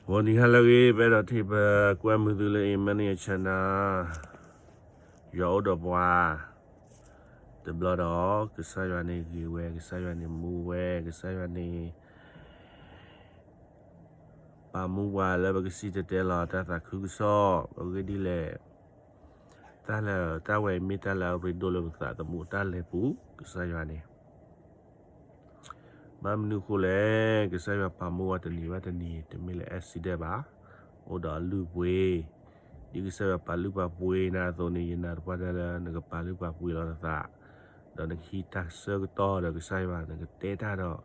ဂီၤနံၤဟါလၢအဂ့ၤ ပအဲၣ်ဒိးထံၣ်ပကွဲမုာ်သုလၢ Emmanuel Channel, ယွၤအိၣ်ဒီးပှၤ တဘျီဒီး ကစၢ်ယွၤန့ၣ်ဂ့ၤဝဲ, ကစၢ်ယွၤန့ၣ်မူဝဲ, ကစၢ်ယွၤန့ၣ် ပာ်မူပှၤလၢပကစံၣ်တဲၤတဲလီၤတၢ်သးခုကစီၣ်, အဂ့ၢ်ဒ်လဲၣ်, တၢ်လၢတၢ်ဝဲအံၤမ့ၢ်တၢ်လၢအရ့ဒိၣ်လၢပသးသမူအတၢ်လဲၤပူၤ, ကစၢ်ယွၤန့ၣ် ဘၣ်မနုၤအဃိလဲၣ်, ကစၢ်ယွၤပာ်မူဝဲတနံၤဘၣ်တနံၤ, တမ့ၢ်လၢ accident ဘၣ်, အိၣ်ဒီးအလုၢ်အပှ့ၤ, ဒ်ကစၢ်ယွၤပာ်လုၢ်ပာ်ပှ့ၤနၤအသိးန့ၣ်, ယနာ်သပှၢ်တၢ်လၢနကပာ်လုၢ်ပာ်ပှ့ၤလီၤနသး, ဒီးနကဟံးတၢ်ဆၢကတီၢ်ဒီးကစၢ်ယွၤ, နကတဲတၢ်ဒီး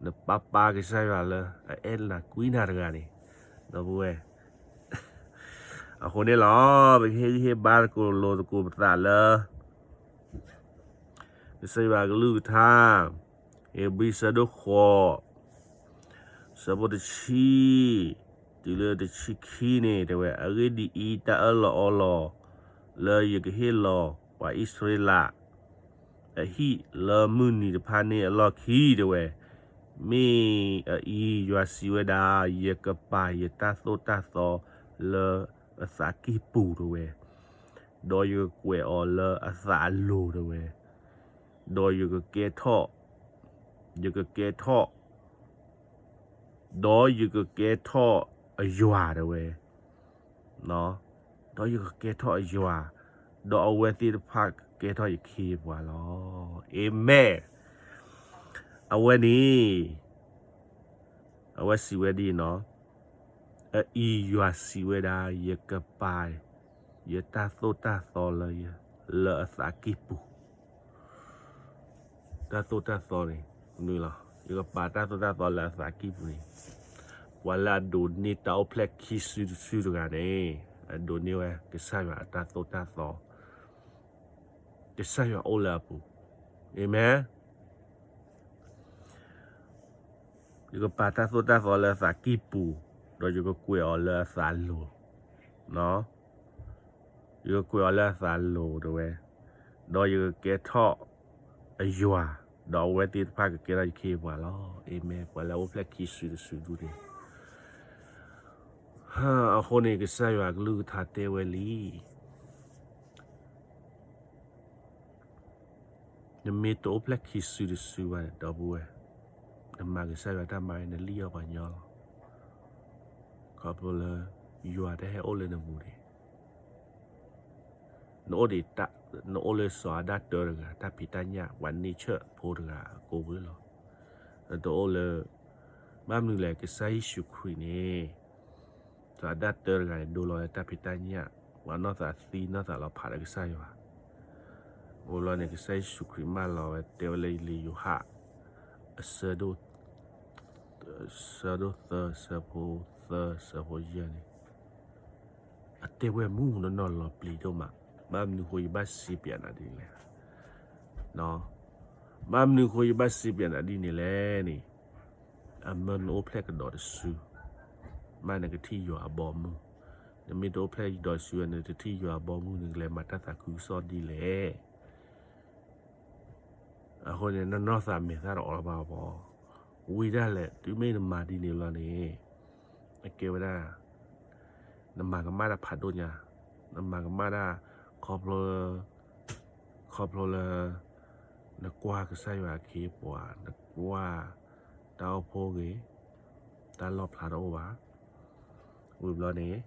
နပၢ်ပၢ်ကစၢ်ယွၤလၢအအဲၣ်နၤကွံနၤတဂၤန့ၣ်, ဒီပုၢ်ဝဲၢ် အဃိန့ၣ်လီၤ, ပကဟ့ၣ်ဂံၢ်ဟ့ၣ်ဘါသကိးလိၤသကိးပသးလၢ ကစၢ်ယွၤအကလုၢ်ကထါ, ဧ့ၤဘြံၤဆၢဒိၣ်ဃိး, ဆၢဖိတဆံ, တုၤလၢတဆံခံန့ၣ် တဲဝဲ, အဂ့ၢ်ဒ်အံၤ, တၢ်အၢၣ်လီၤအီလီၤလၢယကဟ့ၣ်လီၤပှၤအံၣ်စရ့လး အဟံၣ်လၢမုၢ်နံၤတဖၣ်န့ၣ်အလီၢ်ခံ တဲဝဲ, မ့ၢ်အအံၤယွၤစံးဝဲဒၣ်, ယကပာ်ယတၢ်သိၣ်တၢ်သီလၢအသးကံၢ်ပူၤ တဲဝဲ, ဒီးယကကွဲးအီၤလၢအသးအလိၤ တဲဝဲ, ဒီးယကကဲထီၣ်, ယကကဲထီၣ်, ဒီးယကကဲထီၣ်အယွၤ တဲဝဲ ဒီးယကကဲထီၣ်အယွၤ, ဒီးအဝဲသ့ၣ်တဖၣ်ကကဲထီၣ်ယခ့ယပှၤလီၤ. အၤမ့ၣ်. အဝဲန့ၣ်, အဝဲစံးဝဲဒ်အံၤနီၤ, အအံၤယွၤစံးဝဲဒၣ်, ယကပာ်ယတၢ်သိၣ်တၢ်သီလၢယ, လၢအသးကံၢ်ပူၤ တၢ်သိၣ်တၢ်သီန့ၣ်, မနုၤလီၤ, ယကပာ်တၢ်သိၣ်တၢ်သီလၢအသးကံၢ်ပူၤန့ၣ်, ပှၤလၢအဒိးန့ၢ်တၢ်အိၣ်ဖျဲၣ်ခံစုတစုတဂၤန့ၣ်, အဒိးန့ၢ်ဝဲကစၢ်ယွၤအတၢ်သိၣ်တၢ်သီ, ကစၢ်ယွၤအိၣ်လၢအပူၤ, အၤမ့ၣ်. ယကပာ်တၢ်သိၣ်တၢ်သီလၢအသးကံၢ်ပူၤ, ဒီးယကကွဲးအီၤလၢအသးအလိၤ, ယကကွဲးအီၤလၢအသးအလိၤ တဲဝဲ, ဒီးယကကဲထီၣ်အယွၤ, ဒီးအဝဲသ့ၣ်တဖၣ်ကကဲထီၣ်ယခ့ယပှၤလီၤ. အၤမ့ၣ်. ပှၤလၢအအိၣ်ဖျဲၣ်ခံစုတစုဒူၣ်န့ၣ်, အဃိန့ၣ် ကစၢ်ယွၤအကလုၢ်ကထါတဲဝဲလံ နမ့ၢ်တအိၣ်ဖျဲၣ်ခံစုတစုဘၣ်န့ၣ် ဒီပုၢ်ဝဲၢ်, နမၤကစၢ်ယွၤတၢ်မၤန့ၣ် နလံၣ်အီၣ်ပှၤညီလီၤ. ခီဖျိလၢယွၤတဟဲအိၣ်လၢနပူၤန့ၣ်, နအိၣ်ဒံး, နအိၣ်လၢစီၤအၤဒၣ်တၢတဂၤ တၢ်ဖံးတၢ်ညၣ် ပှၤန့ၢ်ဆၢၣ်ဖိတဂၤအကိၣ်ဝဲလီၤ. နတအိၣ်လၢ, ဘၣ်မနုၤလဲၣ်, ကစၢ်ယ့ၣ်ၡူးခရံာ်န့ၣ် စီၤအၤဒၣ်တၢတဂၤန့ၣ် ဒိလီၤဝဲတၢ်ဖံးတၢ်ညၣ်, ပှၤနီၢ်သးသံနီၢ်သးလီၤဖးဒီးကစၢ်ယွၤ. အဃိလီၤန့ၣ် ကစၢ်ယ့ၣ်ၡူးခရံာ်မၢလီၤဝဲ တဲဝဲလၢလံာ်ယိၤဟၣ် အဆၢဒိၣ်, ဆၢဒိၣ်သၢ ဆၢဖိသၢ ဆၢဖိယဲၢ်န့ၣ်, အတဲဝဲ မူး နနီၢ်လီၤပျံၤဒိၣ်မး, ဘၣ်မနုၤဃိယဘၣ်စံးပျးနၤဒ်န့ၣ်လဲၣ်. ဘၣ်မနုၤဃိယဘၣ်စံးပျးနၤဒ်န့ၣ်လဲၣ်န့ၣ်, အမၢနအိၣ်ဖျဲၣ်ကဒီးတစု, မ့ၢ်နကထံၣ်ယွၤအဘီအမုၢ်, နမ့ၢ်တအိၣ်ဖျဲၣ်ဒီးတစု နတထံၣ်ယွၤအဘီအမုၢ် နကလဲၤမၤတၢ်သးခုကစီၣ်ဒ်လဲၣ်. အဃိန့ၣ် နနီၢ်သးမဲာ်သၣ်တအိၣ်လၢၤဘၣ်ဘၣ်, ဝံၤဒၣ်လဲာ် တုၤမ့ၢ်နမၤဒ်န့ၣ်လီၤန့ၣ်, အကဲဝဲဒၣ် နမၤကမၣ်တၢ်ဖးဒိၣ်ညါ, နမၤကမၣ်တၢ် ခီဖျိ, ခီဖျိလၢ နကွၢ်ကစၢ်ယွၤအခ့အပှၤ, နကွၢ်တၢ်အိၣ်ဖှိၣ်ဂ့ၤ, တၢ်လီၣ်ဖျါတအိၣ်ဘၣ်. ဝံၤဘျီန့ၣ်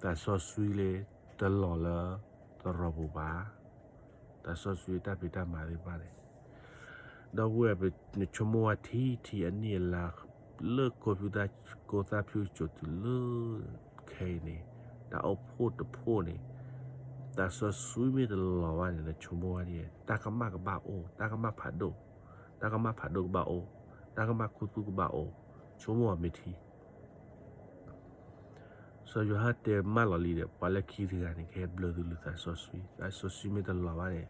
သးစီဆှံလၢတလီၤလၢသရိာ်ပူၤဘၣ်, သးစီဆှံတၢ်ဖံးတၢ်မၤသ့ၣ်တဖၣ်န့ၣ်, ဒီပုၢ်ဝဲၢ် နဆိကမိၣ်ဝဲထံထံအနံၣ်အလါ လၢကိၣ်ဖၠူသၣ်ဖၠူကိၣ်သၣ်ဖၠူကၠိတုၤလၢခဲအံၤန့ၣ်, တၢ်အိၣ်ဖှိၣ်တဖှိၣ်န့ၣ်, သးစီဆှံမ့ၢ်တလီၤဘၣ်န့ၣ် နဆိကမိၣ်ဝဲဒ်လဲၣ်, တၢ်ကမၣ်ကဘၣ်အိၣ်, တၢ်ကမၣ်ဖးဒိၣ်, တၢ်ကမၣ်ဖးဒိၣ်ကဘၣ်အိၣ်, တၢ်ကမၣ်ခူသူၣ်ကဘၣ်အိၣ်, ဆိကမိၣ်အီၤမ့ၢ်ထံ စီၤယိၤဟၣ်တဲမးလီၤလံဒီး ပှၤလၢခံတဂၤန့ၣ် ကဟဲဘျၢသုလၢသးစီဆှံ, သးစီဆှံမ့ၢ်တလီၤဘၣ်န့ၣ်,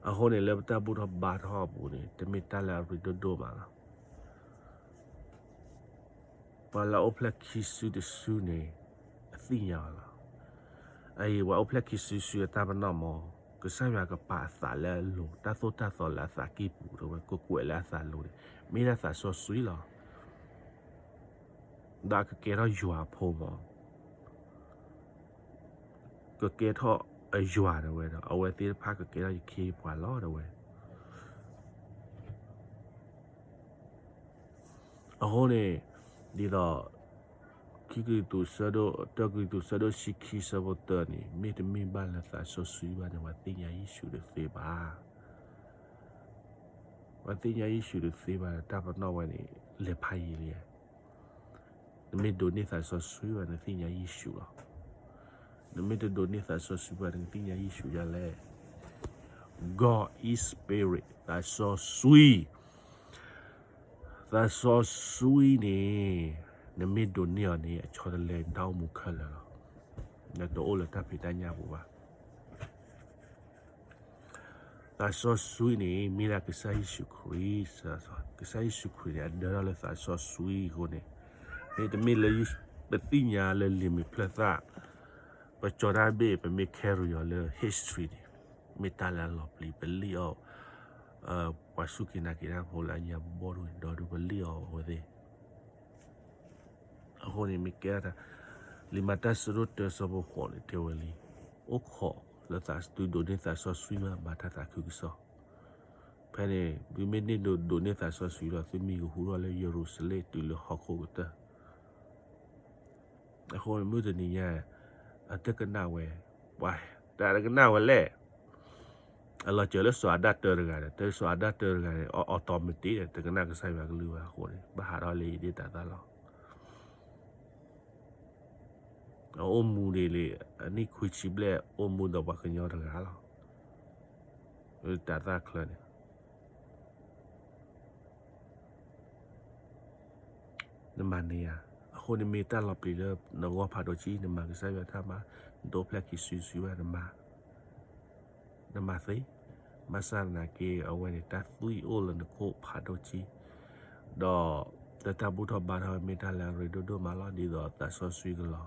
အဃိန့ၣ် လၢပတၢ်ဘူၣ်ထီၣ်ဘါထီၣ်အပူၤန့ၣ် တမ့ၢ်တၢ်လၢအရ့ဒိၣ်ဒိၣ်မးလီၤ. ပှၤလၢအအိၣ်ဖျဲၣ်ခံစုတစုန့ၣ် အသ့ၣ်ညါအီၤလီၤ. အအံၤ ပှၤအိၣ်ဖျဲၣ်ခံစုတစုအတၢ်ပနီၣ်မ့ၢ် ကစၢ်ယွၤကပာ်အသးလၢအလိၤ, တၢ်သိၣ်တၢ်သီလၢအသးကံၢ်ပူၤ တဲဝဲ ကကွဲးလၢအသးလိၤန့ၣ် မ့ၢ်ဒၣ်သးစီဆှံလီၤ. ဒီးကကဲထီၣ်ယွၤအဖိမး, ကကဲထီၣ်အယွၤဒၣ်ဝဲဒီး အဝဲသ့ၣ်တဖၣ်ကကဲထီၣ်ယခ့ယပှၤလီၤဒၣ်ဝဲ. အဃိန့ၣ် ဒ်သိး ခံကရံၣ်သူး ဆၢဒိၣ် တၢကရံၣ်သူး ဆၢဒိၣ်ဆံခံ ဆၢဖိတၢန့ၣ် မ့တမ့ၢ်ဘၣ်လၢသးစီဆှံဘၣ်န့ၣ် ပှၤသ့ၣ်ညါယ့ၣ်ၡူးတသ့ဘၣ်. ပှၤသ့ၣ်ညါယ့ၣ်ၡူးတသ့ဘၣ် တၢ်ပနီၣ်ဝဲန့ၣ် လဲၤဖးယံာ်လံ. နမ့ၢ်ဒိးန့ၢ်သးစီဆှံဘၣ် နသ့ၣ်ညါယ့ၣ်ၡူးလီၤ. နမ့ၢ်တဒိးန့ၢ်သးစီဆှံဘၣ် နကသ့ၣ်ညါယ့ၣ်ၡူးဒ်လဲၣ်. God is spirit, သးစီဆှံ, သးစီဆှံန့ၣ် နမ့ၢ်ဒိးန့ၢ်အီၤန့ၣ် အဆီတလဲနတၢ်အိၣ်မူခဲလၢာ်လီၤ. နတအိၣ်လၢတၢ်ဖံးတၢ်ညၣ်ပူၤဘၣ်. သးစီဆှံန့ၣ် မ့ၢ်ဒၣ်ကစၢ်ယ့ၣ်ၡူးခရံာ်, ကစၢ်ယ့ၣ်ၡူးခရံာ်န့ၣ် အဒၢထီၣ်လၢသးစီဆှံအဃိန့ၣ်, မ့တမ့ၢ်လၢ ပသ့ၣ်ညါလၢလံာ်မဲာ်ဖျၢၣ်သၣ်, ပကၠီၤတၢ်ဘ့ၣ် ပမ့ၢ် carry အီၤလၢ history န့ၣ်, မ့ၢ်တၢ်လၢအလီၤပျံၤ ပလံၣ်အီၤ, ပှၤစူၢ်က့ၤနာ်က့ၤတၢ်ဖိလၢအညါဘီဒိၣ်ဒီးဒုးပလံၣ်အီၤအဝဲသ့ၣ် အဃိန့ၣ်မ့ၢ်ကဲထီၣ်တၢ်, လံာ်မၤတၢ်ဆၢဒိၣ်တၢဆၢဖိဃိးန့ၣ်တဲဝဲလံ, အိၣ်ခိးလၢသုဒိးန့ၢ်သးစီဆှံမး မၤတၢ်သးခုကစီၣ်, ဖဲန့ၣ် သုမ့ၢ်န့ၢ်ဒိးန့ၢ်သးစီဆှံဒီး သုမံၤကဟူထီၣ်လၢယရူၤၡလ့ၣ်တုၤလၢဟီၣ်ခိၣ်ကတၢၢ်. အဃိမုၢ်တနံၤညါ အတကနၣ်ဝဲ, ပှၤတၢ်တကနၣ်ဝဲလဲၣ်. အလီၤစၢၤလၢစီၤအၤဒၣ်တၢတဂၤဒီး တၢ်စီၤအၤဒၣ်တၢတဂၤန့ၣ် automatic ဒီး တကနၣ်ကစၢ်ယွၤကလုၢ်ဘၣ်အဃိန့ၣ် ဘၣ်ဟးထီၣ်လၢယဒ့ၣ်တၢ်သၣ်လီၤ. အအိၣ်မူဒ်လံ, အနံၣ်ခွံဆံဘျဲၣ်အိၣ်မူဒီးပှၤကညီတဂၤလီၤ. တၢ်သၣ်ချၢန့ၣ် နမၤန့ၢ်ဧါ. အဃိန့ၣ်မ့ၢ်တၢ်လီၤပျံၤလၢနဂီၢ်ဖးဒိၣ်ကံ, နမၤကစၢ်ယွၤတၢ်မၤ, နတအိၣ်ဖျဲၣ်ခံစုတစုဘၣ်, နမၤသ့, ဘၣ်ဆၣ်သနာ်က့ အဝဲန့ၣ် တၢ်သွံၣ်အိၣ်လၢနခိၣ်ဖးဒိၣ်ကံ, ဒီး တၢ်ဘူၣ်ထီၣ်ဘါထီၣ်မ့ၢ်တၢ်လၢအရ့ဒိၣ်ဒိၣ်မးလီၤ. ဒ်သိးသးစီဆှံကလီၤ,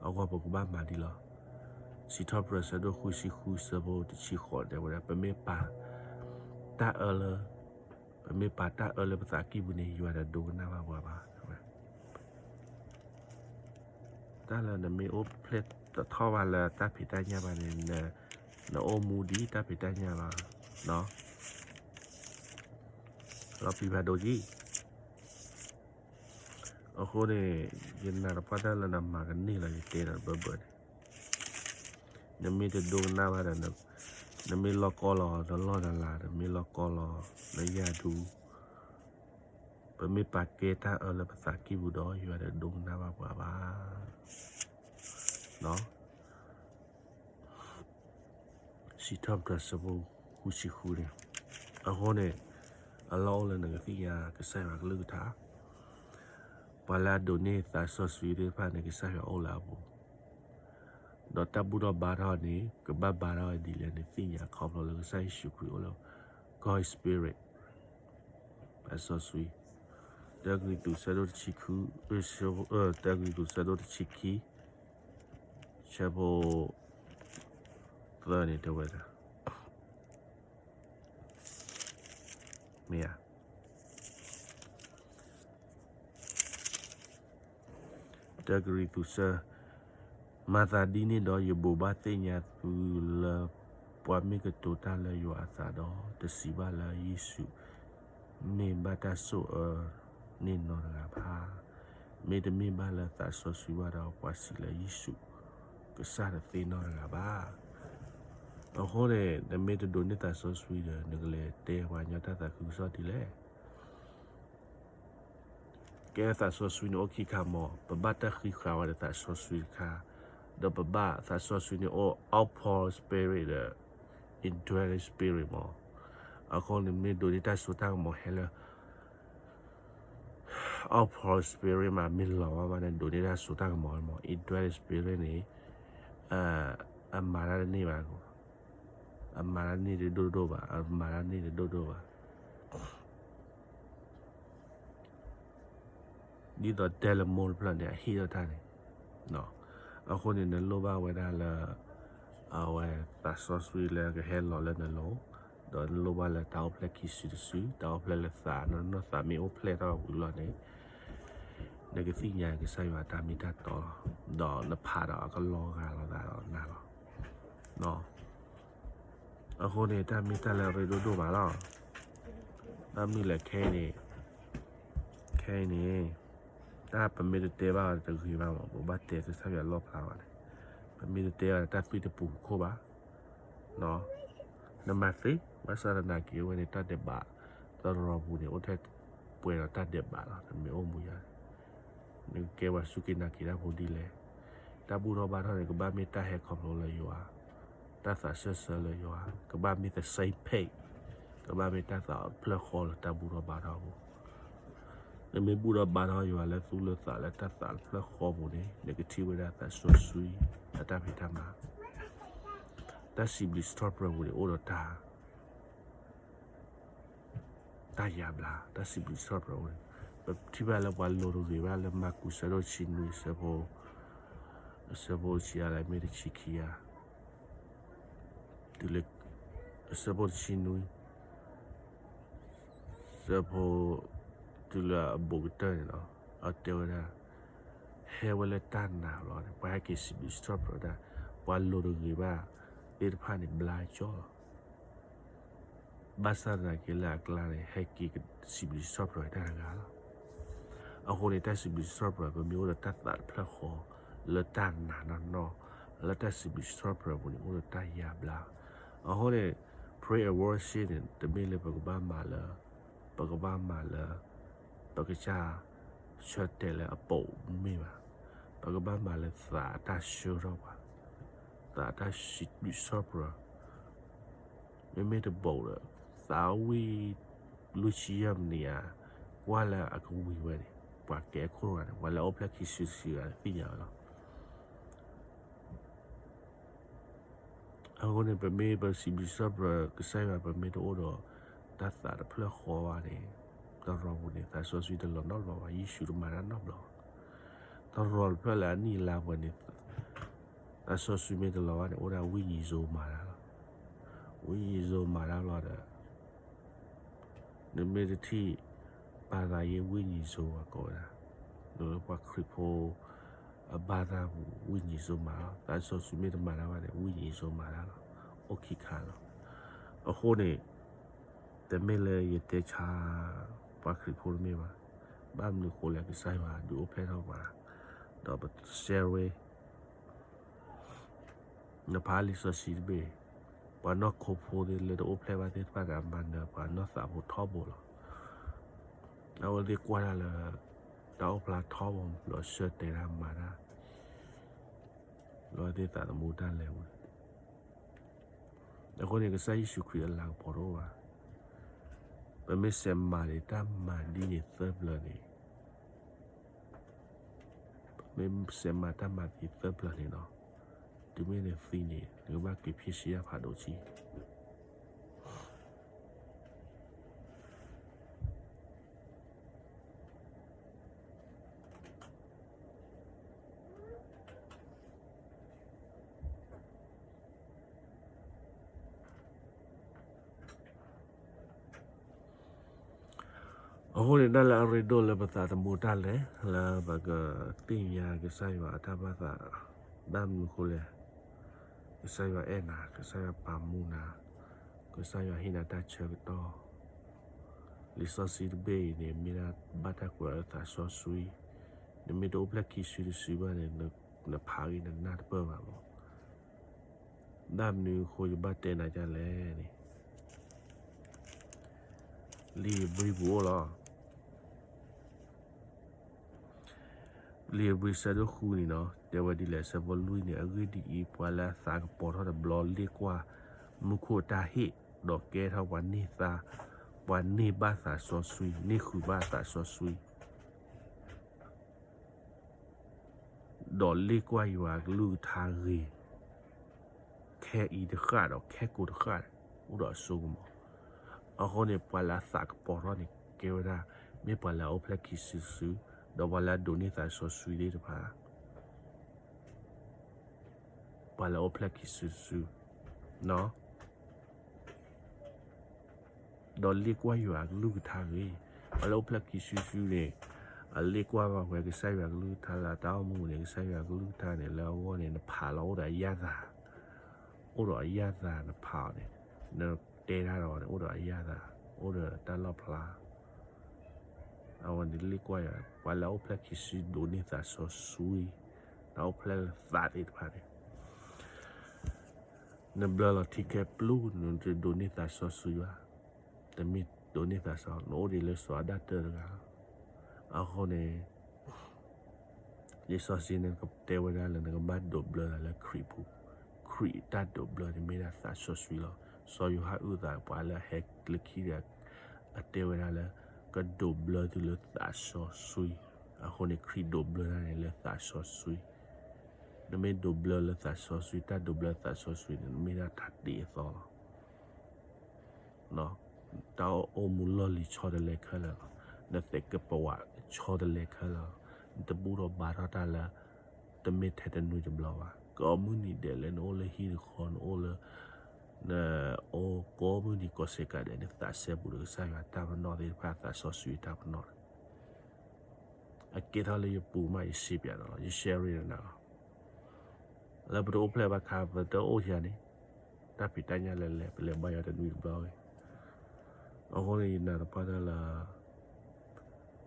အဂီၢ်ပကဘၣ်မၤဒ်လီၤ. စံးထီၣ်ပတြၢၤဆၢဒိၣ်ဃုဆံဃု ဆၢဖိတဆံဃိးတဲဝဲဒၣ် ပမ့ၢ်ပာ်တၢ်အၢလၢ ပမ့ၢ်ပာ်တၢ်အၢလၢပသးကံၢ်ပူၤန့ၣ် ယွၤတဒိကနၣ်ဘၣ်ပှၤဘၣ်. တၢ်လၢနမ့ၢ်အိၣ်ဖျဲၣ်တထီၣ်ဘၣ်လၢတၢ်ဖံးတၢ်ညၣ်ဘၣ်န့ၣ်, နအိၣ်မူဒ်တၢ်ဖံးတၢ်ညၣ်လီၤ. လီၤပျံၤဖးဒိၣ်ကံ. အဃိန့ၣ် ယနာ်သပှၢ်တၢ်လၢနမၤကန့ၢ်လီၤ ယတဲဒီးတဘၢဘၢန့ၣ်, နမ့ၢ်တဒိကနၣ်ဘၣ်ဒီး နမ့ၢ်လီၢ်ကီလီၤနလီၢ်နလၤ, နမ့ၢ်လီၢ်ကီလီၤနယၢ်ဒူ, ပမ့ၢ်ပာ်ကဲတၢ်အၢလၢပသးကံၢ်ပူၤဒီး ယွၤတဒိကနၣ်ဘၣ်ပှၤဘၣ်. စံးထီၣ်ပတြၢၤဆၢဖိဃုဆံဃုန့ၣ်, အဃိန့ၣ် အလီၢ်အိၣ်လၢနကသ့ၣ်ညါကစၢ်ယွၤကလုၢ်ကထါ, ပှၤလၢအဒိးန့ၢ်သးစီဆှံသ့ၣ်တဖၣ်န့ၣ် ကစၢ်ယွၤအိၣ်လၢအပူၤ, ဒီးတၢ်ဘူၣ်ထီၣ်ဘါထီၣ်န့ၣ် ကဘၣ်ဘါထီၣ်ဝဲဒ်လဲၣ်န့ၣ် သ့ၣ်ညါခီဖျိလၢကစၢ်ယ့ၣ်ၡူးခရံာ်အိၣ်လၢ God Spirit, သးစီဆှံ, တၢကရံၣ်သူး ဆၢဒိၣ်တဆံဃု, တၢကရံၣ်သူး ဆၢဒိၣ်တဆံခံ, ဆၢဖိသၢန့ၣ်တဲဝဲဒၣ်, မ့ၢ်ဧါ. တၢကရံၣ်သူး ဆၢ, မၤသးဒ်န့ၣ်ဒီး ယဘိးဘၣ်သ့ၣ်ညါသုလၢ ပှၤမ့ၢ်ကတိၤတၢ်လၢယွၤအသးဒီး တစံးဘၣ်လၢယ့ၣ်ၡူး မ့ၢ်ဘၣ်တၢ်ဆိၣ်အၢန့ၢ်နီတဂၤဘၣ်. မ့တမ့ၢ်ဘၣ်လၢသးစီဆှံဘၣ်ဒီး ပှၤစံးလၢယ့ၣ်ၡူးကစၢ်တသ့နီတဂၤဘၣ်. အဃိန့ၣ် နမ့ၢ်တဒိးန့ၢ်သးစီဆှံဒီး နကလဲၤတဲပှၤကညီတၢ်သးခုကစီၣ်ဒ်လဲၣ်. ကဲသးစီဆှံန့ၣ်အိၣ်ခံခါမး, ပဘၣ်တၢ်ဃံးဃာ်ဝဲဒီးသးစီဆှံတခါ, ဒီးပဘၣ်သးစီဆှံန့ၣ်အိၣ် outpouring spirit ဒီး indwelling spirit မး. အဃိန့ၣ်မ့ၢ်ဒိးန့ၢ်တၢ်စိတၢ်ကမီၤဟဲလၢ outpouring spirit မး မ့ၢ်လီၤဘၣ်ဘၣ်န့ၣ် ဒိးန့ၢ်တၢ်စိတၢ်ကမီၤမး. indwelling spirit န့ၣ် အမၤတၢ်တန့ၢ်ဘၣ်, အမၤတၢ်န့ၢ်တဒိၣ်ဒိၣ်ဘၣ်, အမၤတၢ်န့ၢ်တဒိၣ်ဒိၣ်ဘၣ်. ဒ်သိးတဲလၢမိၢ်တဖျၢၣ်န့ၣ် အဟ့ၣ်ထီၣ်တၢ်န့ၣ်, အဃိန့ၣ် နလိၣ်ဘၣ်ဝဲဒၣ်လၢ အဝဲသးစီဆှံလၢကဟဲလီၤလၢနလိၤ, ဒီးနလိၣ်ဘၣ်လၢတၢ်အိၣ်ဖျဲၣ်ခံစုတစု, တၢ်အိၣ်ဖျဲၣ်လၢသး, နနီၢ်သးမ့ၢ်အိၣ်ဖျဲၣ်ထီၣ်ဝံၤလီၤန့ၣ် နကသ့ၣ်ညါကစၢ်ယွၤတၢ်မ့ၢ်တၢ်တီလီၤ. ဒီးနဖးဒီးအကလီၤဂာ်လိာ်သးဒီးနၤလီၤ. အဃိန့ၣ်တၢ်မ့ၢ်တၢ်လၢအရ့ဒိၣ်ဒိၣ်မးလီၤ. ဘၣ်မနုၤလဲၣ်ခဲအံၤန့ၣ်, ခဲအံၤန့ၣ်, တၢ်ပမ့ၢ်တတဲဘၣ်တဂ့ၤဘၣ်မး, ပဘၣ်တဲကစၢ်ယွၤလီၣ်ဖျါဘၣ်န့ၣ်, ပမ့ၢ်တတဲဘၣ်တၢ်သွံၣ်တပူၤပခိၣ်ဘၣ် နမၤသ့, ဘၣ်ဆၣ်သနာ်က့အဝဲန့ၣ် တၢ်ဒဲးဘးသရိာ်ပူၤန့ၣ် အိၣ်ထဲပှဲၤဒီးတၢ်ဒဲးဘးလီၤ. နမ့ၢ်အိၣ်မူယၤ, နကကဲပှၤစူၢ်က့ၤနာ်က့ၤတၢ်ဖိဒ်လဲၣ်. တၢ်ဘူၣ်ထီၣ်ဘါထီၣ်န့ၣ် ကဘၣ်မ့ၢ်တၢ်ဟဲခီဖျိလၢယွၤ, တၢ်သးစၢၢ်ဆၢလၢယွၤ, ကဘၣ်မ့ၢ် the same page, ကဘၣ်မ့ၢ်တၢ်သးဖျၢၣ်ဃီလၢတၢ်ဘူၣ်ထီၣ်ဘါထီၣ်အပူၤ. နမ့ၢ်ဘူၣ်ထီၣ်ဘါထီၣ်ယွၤလၢသူၣ်လၢသးလၢတၢ်သးဖျၢၣ်ဃီပူၤန့ၣ် နကထံၣ်ဝဲဒၣ်သးစီဆှံ အတၢ်ဖံးတၢ်မၤ, တၢ်စံးဘျုးစံးထီၣ်ပတြၢၤပူၤန့ၣ် အိၣ်ဒီးတၢ် တၢ်ယါဘျါ, တၢ်စံးဘျုးစံးထီၣ်ပတြၢၤပူၤန့ၣ်, ပထံၣ်ဘၣ်လၢပှၤလိၤတဂ့ၤဘၣ်လၢမၢ်ကူးဆၢဒိၣ်တဆံနွံ အဆၢဖိ, အဆၢဖိတဆံအါလၢမ့ၢ်တဆံခံဂၤ, တုၤလၢ, အဆၢဖိတဆံနွံ, အဆၢဖိ, တုၤလၢအဘူးကတၢၢ်န့ၣ်လီၤ. အတဲဝဲဒၣ်, ဟဲဝဲလၢတၢ်နာ်လီၤန့ၣ် ပှၤဟဲက့ၤစံးဘျုးစံးထီၣ်ပတြၢၤဝဲဒၣ်, ပှၤလိၤတဂ့ၤဘၣ်သ့ၣ်တဖၣ်န့ၣ် ဘျါကၠီလီၤ. ဘၣ်ဆၣ်သနာ်က့လၢအကျါန့ၣ် ဟဲက့ၤစံးဘျုးစံးထီၣ်ပတြၢၤတၢ်တဂၤလီၤ. အဃိန့ၣ် တၢ်စံးဘျုးစံးထီၣ်ပတြၢၤ ပမ့ၢ်အိၣ်ဒီးတၢ်သးတဖျၢၣ်ဃီ လၢတၢ်နာ်နီၢ်နီၢ်, လၢတၢ်စံးဘျုးစံးထီၣ်ပတြၢၤပူၤန့ၣ် အိၣ်ဒီးတၢ်ယါဘျါ. အဃိန့ၣ် prayer and worship န့ၣ် တမ့ၢ်လၢပကဘၣ်မၤလၢ, ပကဘၣ်မၤလၢ ပကစၢ်ဆၢတဲာ်လၢအပိာ်မ့ၢ်ဘၣ်. ပကဘၣ်မၤလၢသးအတၢ်ဆှၢထီၣ်ပှၤ, သးအတၢ်စံးဘျုးစံးထီၣ်ပတြၢၤ, မ့မ့ၢ်တဘိးဒီး သးဝံၣ်လွံၢ်ဆံယဲၢ်မံးနံးဧါ, ကွၢ်လၢအကဝံၤဝဲန့ၣ် ပှၤကဲခိၣ်တဂၤန့ၣ် ပှၤလၢအအိၣ်ဖျဲၣ်ခံစုတစုဂၤန့ၣ် သ့ၣ်ညါဝဲလီၤ. အဃိန့ၣ် ပမ့ၢ်ပစံးဘျုးစံးထီၣ်ပတြၢၤကစၢ်ယွၤ ပမ့ၢ်တအိၣ်ဒီး တၢ်သးတဖျၢၣ်ဃီဘၣ်န့ၣ်, သရိာ်ပူၤန့ၣ် သးစီဆှံတလီၤနီတဘျီဘၣ်, ယ့ၣ်ၡူးတမၤတၢ်နီတဘျီဘၣ်. သရိာ်တဖျၢၣ်လၢအနံၣ်အလါပှဲၤန့ၣ် သးစီဆှံမ့ၢ်တလီၤဘၣ်န့ၣ် အိၣ်ဒၣ်ဝိညာဉ်ဆိုးမၤတၢ်လီၤ. ဝိညာဉ်ဆိုးမၤတၢ်ဘျီဒီး နမ့ၢ်တထံၣ် ဘာသာရေးဝိညာဉ်ဆိုး ကိးဝဲဒၣ်, နလၢပှၤခရံာ်ဖိ အဘာသာပူၤ ဝိညာဉ်ဆိုးမၤလီၤ. သးစီဆှံမ့ၢ်တမၤတၢ်ဘၣ်န့ၣ် ဝိညာဉ်ဆိုးမၤတၢ်လီၤ, အိၣ်ခံခါလီၤ. အဃိန့ၣ် တမ့ၢ်လၢယတဲဆါ ပှၤခရံာ်ဖိတမ့ၢ်ဘၣ်. ဘၣ်မနုၤဃိလဲၣ် ကစၢ်ယွၤဒုးအိၣ်ဖျဲၣ်ထီၣ်ပှၤ, ဒီးပစဲဝဲ နဖးလံာ်စီဆှံတဘ့ၣ်, ပှၤနီၢ်ခိဖိသ့ၣ်လၢတအိၣ်ဖျဲၣ်ဘၣ်သ့ၣ်တဖၣ်န့ၣ် အမၤနၢၤပှၤနီၢ်သးဖိထီဘိလီၤ. အဝဲသ့ၣ်ကွၢ်တၢ်လၢ တၢ်အိၣ်ဖျါထီဘိ လီၤဆၢတဲာ်တၢ်မၤတၢ် လီၤသ့ၣ်သးသမူတၢ်လဲၤဝဲ. အဃိန့ၣ် ကစၢ်ယ့ၣ်ၡူးခရံာ်အလၤကပီၤတအိၣ်ဘၣ်. ပမ့ၢ်စဲးမၤန့ၣ် တၢ်မၤဒ်န့ၣ်သၢပျၢၤန့ၣ် ပမ့ၢ်စဲးမၤတၢ်မၤသံသၢပျၢၤန့ၣ်နီၤ, တုၤမ့ၢ်နသံန့ၣ် နကဘၣ်က့ၤဖ့ၣ်ဆံယၢ်ဖးဒိၣ်ကံ. အဃိန့ၣ် တၢ်လၢအရ့ဒိၣ်လၢပသးသမူတၢ်လဲၤ လၢပကသ့ၣ်ညါကစၢ်ယွၤအတၢ်ဘၣ်သး, ဘၣ်မနုၤဃိလဲၣ်, ကစၢ်ယွၤအဲၣ်နၤ, ကစၢ်ယွၤပာ်မူနၤ, ကစၢ်ယွၤဟ့ၣ်နၤတၢ်ဆၢကတီၢ်. လံာ်စီဆှံတဘ့ၣ်အံၤန့ၣ် မ့ၢ်ဒၣ်ဘၣ်တၢ်ကွဲးအီၤလၢသးစီဆှံ, နမ့ၢ်တအိၣ်ဖျဲၣ်ခံစုတစုဘၣ်န့ၣ် နဖးဂ့ၤနနၢ်တပၢၢ်ဘၣ်မး. ဘၣ်မနုၤအဃိယဘၣ်တဲနၤဒ်လဲၣ်န့ၣ်, လံာ်ဧ့ၤဘြံၤပူၤအိၣ်လီၤ. လံာ်ဧ့ၤဘြံၤဆၢဒိၣ်ဃုန့ၣ်နီၤ တဲဝဲဒ်လဲၣ်, ဆၢဖိလွံၢ်န့ၣ်, အဂ့ၢ်ဒ်အံၤ, ပှၤလၢအသးကပီၤထီၣ်တဘျီ လ့ၣ်ကွၢ်မူခိၣ်အတၢ်ဟ့ၣ်, ဒီးကဲထီၣ်ပှၤန့ၢ်သါ, ပှၤန့ၢ်ဘၣ်သးစီဆှံ, န့ၢ်ဃုာ်ဘၣ်သးစီဆှံ ဒီးလ့ၣ်ကွၢ်ယွၤအကလုၢ်ကထါဂ့ၤ, ခဲအံၤတဃၣ်ဒီးခဲကိာ်တဃၣ် အိၣ်ဒီးအစိကမီၤ. အဃိန့ၣ် ပှၤလၢအသးကပီၤထီၣ်န့ၣ် ကဲဝဲဒၣ် မ့ၢ်ပှၤလၢအအိၣ်ဖျဲၣ်ခံစုတစု, ဒီးပှၤလၢအဒိးန့ၢ်သးစီဆှံသ့ၣ်တဖၣ် ပှၤလၢအအိၣ်ဖျဲၣ်ခံစုတစု, ဒီးလ့ၣ်ကွၢ်ယွၤအကလုၢ်ကထါဂ့ၤ, ပှၤလၢအအိၣ်ဖျဲၣ်ခံစုတစုန့ၣ်, အလ့ကွၢ်ဘၣ်ဝဲကစၢ်ယွၤကလုၢ်ကထါလၢအတၢ်အိၣ်မူန့ၣ် ကစၢ်ယွၤကလုၢ်ကထါန့ၣ် လၢအဂီၢ်န့ၣ် နဖးလီၤအိၣ်ဒီးအယၣ်သး, အိၣ်ဒီးအယၣ်သးနဖးအီၤန့ၣ်, နတဲတၢ်ဒီးန့ၣ် အိၣ်ဒီးအယၣ်သး, အိၣ်ဒီးတၢ်လီၣ်ဖျါ အဝဲန့ၣ်လ့ကွၢ်ယၤ ပှၤလၢအအိၣ်ဖျဲၣ်ခံစုဒိးန့ၢ်သးစီဆှံ, တၢ်အိၣ်ဖျဲၣ်လၢသးသ့ၣ်တဖၣ်န့ၣ်, နဘျၢလီၤထံခဲပျုၢ် နတဒိးန့ၢ်သးစီဆှံဘၣ်, တမ့ၢ်ဒိးန့ၢ်သးစီ, နအိၣ်ဒံးလၢစီၤအၤဒၣ်တၢတဂၤလီၤ. အဃိန့ၣ် လံာ်စီဆှံန့ၣ်ကတဲဝဲဒၣ်လၢနကဘၣ်ဒိးဘျၢသးလၢခရံာ်ပူၤ, ခရံာ်တၢ်ဒိးဘျၢန့ၣ်မ့ၢ်ဒၣ်သးစီဆှံလီၤ. စီၤယိၤဟၣ်အုၣ်သးပှၤလၢအဟဲလၢခံဒီး အတဲဝဲဒၣ်လၢ ကဒိးဘျၢသုလၢသးစီဆှံ, အဃိန့ၣ် ခရံာ်ဒိးဘျၢတၢ်န့ၣ်လၢသးစီဆှံ, နမ့ၢ်ဒိးဘျၢလၢသးစီဆှံ, တၢ်ဒိးဘျၢသးစီဆှံန့ၣ် မ့ၢ်ဒၣ်တၢ်တ့အသီလီၤ. တၢ်အိၣ်မူလီၢ်လံၤဆီတလဲခဲလၢာ်လီၤ. နသ့ၣ်ကပဝးဆီတလဲခဲလၢာ်လီၤ. နတဘူၣ်ထီၣ်ဘါထီၣ်တၢ်လၢ တမ့ၢ်ထဲတနွံတဘျီဘၣ်. ကိးမုၢ်နံၤဒဲးလၢနအိၣ်လၢဟံၣ်တဃီ နအိၣ်လၢ နအိၣ်ကိးမုၢ်နံၤကိးဆ့ကၤဒဲး နသးစဲဘူးဒီးကစၢ်ယွၤတၢ်ပနီၣ်သ့ၣ်တဖၣ် သးစီဆှံတၢ်ပနီၣ်န့ၣ် အကဲထီၣ်လၢယပူၤမး ယရှဲပၠးနၤလီၤ, ယရှဲရ့နၤလီၤ. လၢပတအိၣ်ဖျဲၣ်ဘၣ်ခါ ပတအိၣ်ယၤန့ၣ် တၢ်ဖံးတၢ်ညၣ်လဲၤလဲၤ ပလဲၤဘါယွၤတနွံတဘျီဝဲ. အဃိန့ၣ် ယနာ်သပှၢ်တၢ်လၢ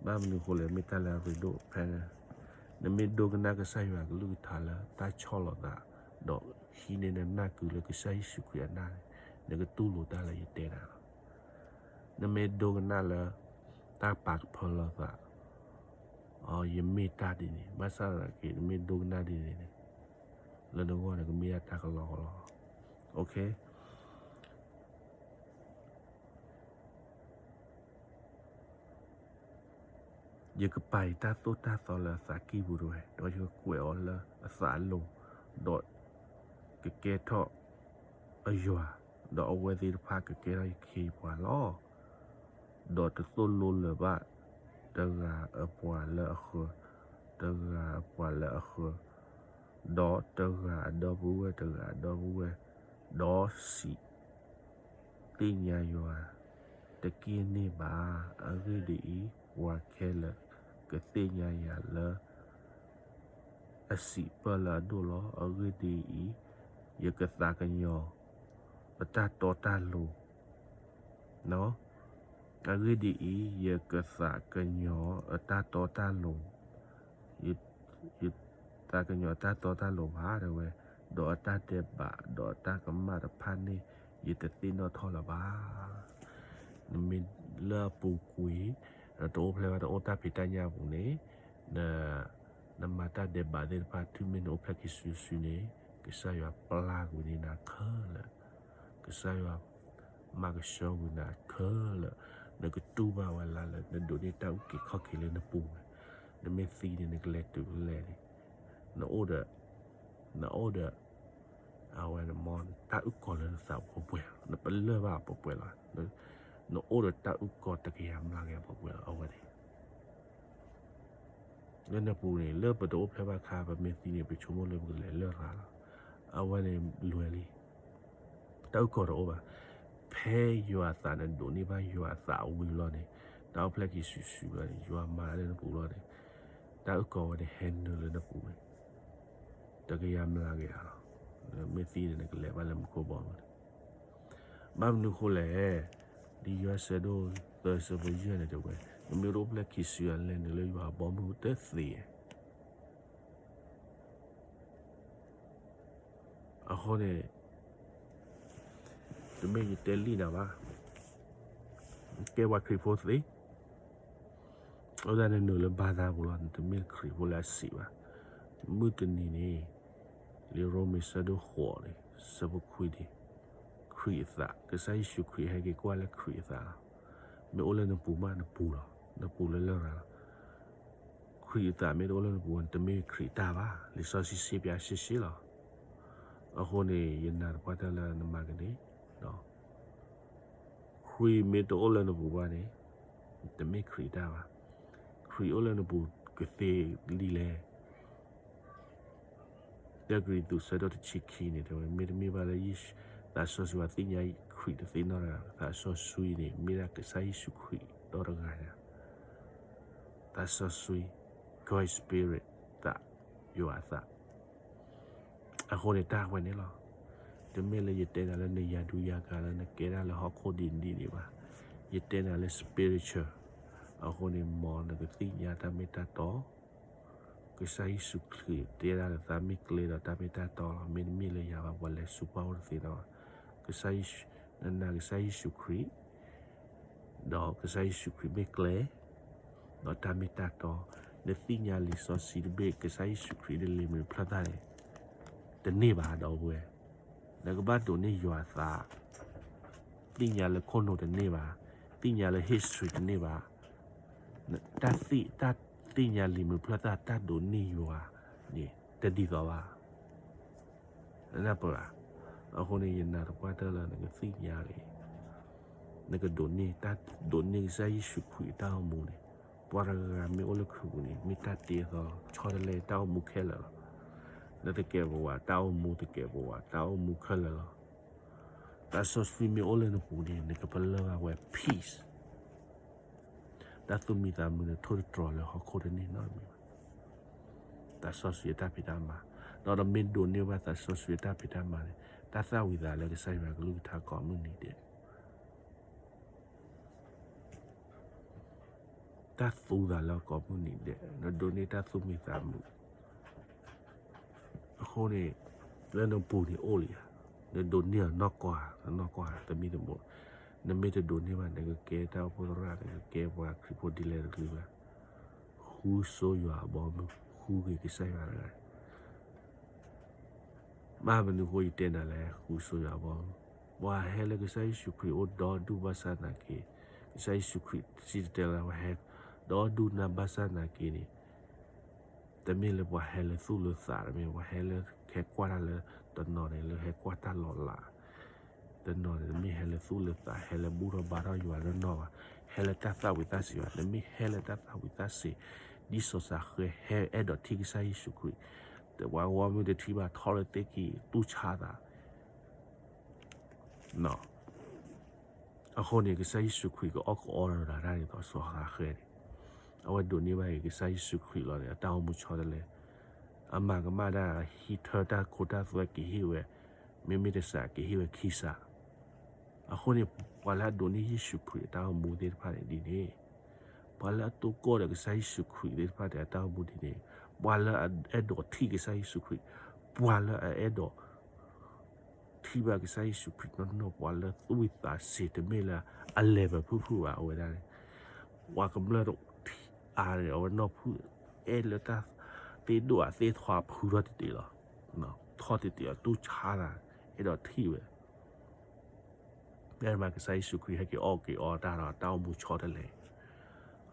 ဘၣ်မနုၤဃိလဲၣ် မ့ၢ်တၢ်လၢအရ့ဒိၣ်ဖဲန့ၣ်, နမ့ၢ်ဒိကနၣ်ကစၢ်ယွၤကလုၢ်ကထါလၢတၢ်ဆီၣ်လီၤသး, ဒီးဟံးန့ၢ်နနၢ်ကုလၢကစၢ်ယ့ၣ်ၡူးခရံာ်အနၢ်န့ၣ်, နကတူၢ်လိာ်တၢ်လၢယတဲနၤလီၤ. နမ့ၢ်ဒိကနၣ်လၢ တၢ်ပာ်ကဖၢလီၤသး, အ ယမ့ၢ်တၢ်ဒ်န့ၣ်, ဘၣ်ဆၣ်သနာ်က့ နမ့ၢ်ဒိကနၣ်ဒ်န့ၣ်န့ၣ်, လၢနဂီၢ်န့ၣ် ကမ့ၢ်ဒၣ်တၢ်ကလီကလီ. ယကပာ်ယတၢ်သိၣ်တၢ်သီလၢအသးကံၢ်ပူၤတဝဲ, ဒီးယကကွဲးအီၤလၢအသးအလိၤ, ဒီးကကဲထီၣ်အယွၤ, ဒီးအဝဲသ့ၣ်တဖၣ်ကကဲထီၣ်ယခ့ယပှၤလီၤ. ဒီးတသိၣ်လိလၢၤဘၣ် တဂၤအပှၤလၢအဃၢၤ, တဂၤအပှၤလၢအဃၢၤ, ဒီးတဂၤအဒီပုၢ်ဝဲၢ် တဂၤအဒီပုၢ်ဝဲၢ်, ဒီးစံး သ့ၣ်ညါယွၤတက့ၢ်န့ၣ်ဘၣ်. အဂ့ၢ်ဒ်အံၤ, ပှၤခဲလၢာ်ကသ့ၣ်ညါယၤလၢ အစံးပၢၢ်လၢအဒိၣ်လီၤ. အဂ့ၢ်ဒ်အံၤ, ယကသးကညီၤအတၢ်တီတၢ်လိၤ, အဂ့ၢ်ဒ်အံၤ, ယကသးကညီၤအတၢ်တီတၢ်လိၤ, ယ ယသးကညီၤအတၢ်တီတၢ်လိၤဘၣ် တဲဝဲ, ဒီးအတၢ်ဒဲးဘး ဒီးအတၢ်ကမၣ်တဖၣ်န့ၣ် ယတသ့ၣ်နီၣ်ထီၣ်လၢၤဘၣ်. နမ့ၢ်လၢအပူၤကွံာ်, တအိၣ်ဖျဲၣ်ဘၣ်တအိၣ်တၢ်ဖံးတၢ်ညၣ်အပူၤန့ၣ်, နမၤတၢ်ဒဲးဘးသ့ၣ်တဖၣ် တုၤမ့ၢ်နအိၣ်ဖျဲၣ်ခံစုတစုန့ၣ်, ကစၢ်ယွၤပျၢ်ကွံာ်န့ၢ်နၤခဲလၢာ်, ကစၢ်ယွၤမၤကဆှီကွံာ်နၤခဲလၢာ်, နကတူၢ်ဘၣ်ဝဲလၢ နဒိးန့ၢ်တၢ်အုၣ်က့ၤခီၣ်က့ၤလၢနပူၤဝဲ, နမ့ၢ်သံန့ၣ် နကလဲၤတုၤဖဲလဲၣ်န့ၣ်, နအိၣ်ဒီး, နအိၣ်ဒီး အဝဲန့ၣ်မ့ၢ်တၢ်အုၣ်ကီၤလၢနသးပှဲၤပှဲၤလီၤ, နပလၢၢ်ဘၣ်ပှဲၤပှဲၤလီၤ, နအိၣ်ဒီးတၢ်အုၣ်ကီၤတကယၤမျးကယၤပှဲၤပှဲၤလီၤ, အဝဲန့ၣ် လၢနပူၤန့ၣ် လၢပတအိၣ်ဖျဲၣ်ဘၣ်ခါ ပမ့ၢ်သံန့ၣ် ပဆိကမိၣ်လၢပကလဲၤလၢၢ်ရၤလီၤ, အဝဲန့ၣ်လွဲၤလံ, တၢ်အုၣ်ကီၤတအိၣ်ဘၣ်. ဖဲယွၤအသးနဒိးန့ၢ်ဘၣ်ယွၤအသးအဝံၤလီၤန့ၣ်, တၢ်အိၣ်ဖျဲၣ်ခံစုတစုလီၤန့ၣ် ယွၤမၤလၢနပူၤလီၤန့ၣ်, တၢ်အုၣ်ကီၤဝဲန့ၣ်ဟဲနုာ်လၢနပူၤန့ၣ် တကယၤမျးကယၤလီၤ. မ့ၢ်သံန့ၣ် နကလဲၤဘၣ်လၢမူခိၣ်ဘီမုၢ်န့ၣ်, ဘၣ်မနုၤဃိလဲၣ်, ဒ်ယိၤဟၣ်ဆၢဒိၣ်သၢဆၢဖိယဲၢ်န့ၣ်တဲဝဲ, နမ့ၢ်တအိၣ်ဖျဲၣ်ခံစုအလဲၤနုာ်လၢယွၤအဘီမုၢ်တသ့ဧါ. အဃိန့ၣ် တမ့ၢ်ယတဲလံနၤဘၣ်, ကဲပှၤခရံာ်ဖိသ့, အဃိသတးနနုာ်လၢဘါသါပူၤလီၤ, နတမ့ၢ်ခရံာ်ဖိလၢအစံးဘၣ်. မုၢ်တနံၤန့ၣ် လံာ်ရိမ့ၤဆၢဒိၣ်ဃိးန့ၣ် ဆၢဖိခွံန့ၣ်, ခရံာ်အသး, ကစၢ်ယ့ၣ်ၡူးခရံာ်ဟဲက့ၤကွၢ်လၢခရံာ်အသးလီၤ. မ့ၢ်အိၣ်လၢနပူၤမးနပူၤလီၤ, နပူၤလၢလရာ်လီၤ. ခရံာ်အသးမ့ၢ်တအိၣ်လၢနပူၤ နတမ့ၢ်ခရံာ်တၢ်ဘၣ်, လံာ်စီဆှံစံးပၠးရှဲရှဲလီၤ. အဃိန့ၣ် ယနာ်သပှၢ်တၢၢ်လၢနမၤကန့ၣ် ခရံာ်မ့ၢ်တအိၣ်လၢနပူၤဘၣ်န့ၣ် တမ့ၢ်ခရံာ်တၢ်ဘၣ်. ခရံာ်အိၣ်လၢနပူၤကသ့ဒ်လဲၣ်. တၢကရံၣ်သူးဆၢဒိၣ်တဆံခံန့ၣ် တဲဝဲ မ့တမ့ၢ်ဘၣ်လၢ သးစီဆှံသ့ၣ်ညါခရံာ်တသ့နီတဂၤ, သးစီဆှံန့ၣ် မ့ၢ်ဒၣ်ကစၢ်ယ့ၣ်ၡူးခရံာ်ဒီတဂၤညါ. သးစီဆှံ, God's Spirit, သး, ယွၤအသး. အဃိန့ၣ်တၢ်ဝဲန့ၣ်လီၤ. တမ့ၢ်လၢယတဲနၤလၢနယၤဒူယၤဂၤလၢ နကဲဒၣ်လၢဟီၣ်ခိၣ်ဒ်န့ၣ်ဒ်န့ၣ်ဘၣ်. ယတဲနၤလၢ spiritual. အဃိန့ၣ် မ်နကသ့ၣ်ညါတၢ်မ့ၢ်တၢ်တီ, ကစၢ်ယ့ၣ်ၡူးခရံာ်တဲဒၣ်လၢသးမ့ၢ်ကျဲဒီးတၢ်မ့ၢ်တၢ်တီလီၤ. မ့တမ့ၢ်လၢယၤဘၣ် ပှၤလဲၤဆူပှၢ်အိၣ်တသ့နီၤ. ကစၢ်ယ့ၣ်ၡူး, နနာ်ကစၢ်ယ့ၣ်ၡူးခရံာ်, ဒီးကစၢ်ယ့ၣ်ၡူးခရံာ်မ့ၢ်ကျဲ, ဒီးတၢ်မ့ၢ်တၢ်တီ, နသ့ၣ်ညါလံာ်စီဆှံတဘ့ၣ် ကစၢ်ယ့ၣ်ၡူးခရံာ်ဒီးလံာ်မုၢ်ဖျၢၣ်သၣ်န့ၣ် တန့ၢ်ဘၣ် ဒီပုၢ်ဝဲၢ်. နကဘၣ်ဒိးန့ၢ်ယွၤအသး, သ့ၣ်ညါလၢခိၣ်နူာ်တန့ၢ်ဘၣ်, သ့ၣ်ညါလၢ history တန့ၢ်ဘၣ်, တၢ်သ့ၣ်, တၢ်သ့ၣ်ညါလံာ်မုၢ်ဖျၢၣ်သၣ် တၢ်ဒိးန့ၢ်ယွၤန့ၣ် တဒ်သိးဘၣ်. နၢ်ပၢၢ်ဧါ. အဃိန့ၣ် ယနာ်သပှၢ်တၢၢ်လၢနကသ့ၣ်ညါဂ့ၤ, နကဒိးန့ၢ်တၢ်, ဒိးန့ၢ်ကစၢ်ယ့ၣ်ၡူးခရံာ်အတၢ်အိၣ်မူန့ၣ်, ပှၤတဂၤဂၤမ့ၢ်အိၣ်လၢခရံာ်ပူၤန့ၣ် မ့ၢ်တၢ်တ့အသီလီၤ. ဆီတလဲတၢ်အိၣ်မူခဲလၢာ်လီၤ. နတကဲးပဝးတၢ်အိၣ်မူ, တကဲးပဝးတၢ်အိၣ်မူခဲလၢာ်လီၤ. သးစီဆှံမ့ၢ်အိၣ်လၢနပူၤန့ၣ် နကပလၢၢ်ဘၣ်ဝဲ peace. တၢ်သူၣ်မံသးမုာ်န့ၣ် ထိၣ်သတြီၤလၢဟီၣ်ခိၣ်တန့ၢ်နီတမံၤဘၣ်. သးစီဆှံအတၢ်ဖံးတၢ်မၤ, ဒီးနမ့ၢ်ဒိးန့ၢ်ဘၣ်သးစီဆှံအတၢ်ဖံးတၢ်မၤန့ၣ်, တၢ်သၣ်ဝံၤသးလၢကစၢ်ယွၤကလုၢ်ကထါကိးမုၢ်နံၤဒဲး, တၢ်သူသးလၢကိးမုၢ်နံၤဒဲး, နဒိးန့ၢ်တၢ်သူၣ်မံသးမုာ်. အဃိန့ၣ် လၢနပူၤန့ၣ်အိၣ်လံဧါ. နဒိးန့ၢ်အီၤနီၢ်ကီၢ်ဧါ, နီၢ်ကီၢ်ဧါ, တမံၤတမံၤ, နမ့ၢ်တဒိးန့ၢ်ဘၣ် နကကဲတၢ်အိၣ်ဖှိၣ်သရၣ်, နကကဲပှၤခရံာ်ဖိဒ်လဲၣ်တကလုာ်ဘၣ်. ဃုဆိယွၤအဘီအမုၢ်, ဃုက့ၤကစၢ်ယွၤတဂၤ. ဘၣ်မနုၤအဃိယတဲနၤလဲၣ်, ဃုဆိယွၤအဘီအမုၢ်. ပှၤဟဲလၢကစၢ်ယ့ၣ်ၡူးခရံာ်အိၣ်ဒီဒူၣ်ဘၣ်ဆၣ်သနာ်က့, ကစၢ်ယ့ၣ်ၡူးခရံာ်စံၣ်တဲၤတဲလီၤ ပှၤဟဲဒီဒူၣ်နၤဘၣ်ဆၣ်သနာ်က့န့ၣ်, တမ့ၢ်လၢပှၤဟဲလၢသူၣ်လၢသး, တမ့ၢ်ပှၤဟဲလၢဟဲကွၢ်တၢ်လၢတနီၤန့ၣ် လၢဟဲကွၢ်တၢ်လီၤလး, တနီၤန့ၣ် တမ့ၢ်ဟဲလၢသူၣ်လၢသး, ဟဲလၢဘူၣ်ထီၣ်ဘါထီၣ်ယွၤတနီၤဘၣ်, ဟဲလၢတၢ်သၣ်ဝံၤသၣ်စ့ၤဘၣ်, တမ့ၢ်ဟဲလၢတၢ်သၣ်ဝံၤသၣ်စ့ၤ, ဒ်စီၤစးဃဲ ဟဲအဲၣ်ဒိးထံၣ်ကစၢ်ယ့ၣ်ၡူးခရံာ်, တပှၤဂီၢ်မုၢ်တထံၣ်ဘၣ်ထီၣ်လၢသ့ၣ်က့ၤ တူၢ်ဆါသး အဃိန့ၣ် ကစၢ်ယ့ၣ်ၡူးခရံာ်ကအီၣ်ကအီတဂၤတၢ်ဒ်သိးစီၤစးဃဲန့ၣ်, အဝဲဒိးန့ၢ်ဘၣ်က့ၤကစၢ်ယ့ၣ်ၡူးခရံာ်လီၤန့ၣ် အတၢ်အိၣ်မူဆီတလဲ, အမၤကမၣ်ဒၣ်ဟံးထၢတၢ်ခိတၢ်သွဲက့ၤဟ့ၣ်ဝဲ, မ့မ့ၢ်တစးက့ၤဟ့ၣ်ဝဲခံစး. အဃိန့ၣ် ပှၤလၢအဒိးန့ၢ်ယ့ၣ်ၡူးခရံာ်အတၢ်အိၣ်မူသ့ၣ်တဖၣ်န့ၣ်ဒ်န့ၣ်, ပှၤလၢအတိၢ်ကီၢ်ဒီးကစၢ်ယ့ၣ်ၡူးခရံာ်သ့ၣ်တဖၣ်န့ၣ် အတၢ်အိၣ်မူဒ်န့ၣ်, ပှၤလၢအအဲၣ်ဒိးထံၣ်ကစၢ်ယ့ၣ်ၡူးခရံာ်, ပှၤလၢအအဲၣ်ဒိး ထံၣ်ဘၣ်ကစၢ်ယ့ၣ်ၡူးခရံာ်နီၢ်နီၢ်, ပှၤလၢသူၣ်ဝံသးစ့ၤ တမ့ၢ်လၢအလဲၤပၢၤဖုၣ်ဖုၣ်ဘၣ် အဝဲဒၣ်န့ၣ်, ပှၤကမျၢၢ်တထံၣ်အါန့ၣ် အဝဲနီၢ်ဖုၣ်, အဲၣ်လၢတၢ်သ့ၣ်ဒိၣ်အသ့ၣ်ထီၣ်ဖုထီၣ်တတ့ၢ်လီၤ, ထီၣ်တတ့ၢ်အတူၢ်ဆါတၢ်, အဲၣ်ဒိးထံၣ်ဝဲ မ့ၢ်မးကစၢ်ယ့ၣ်ၡူးခရံာ်ဟဲက့ၤအီၣ်က့ၤအီတၢ်ဒီးတၢ်အိၣ်မူဆီတလဲ.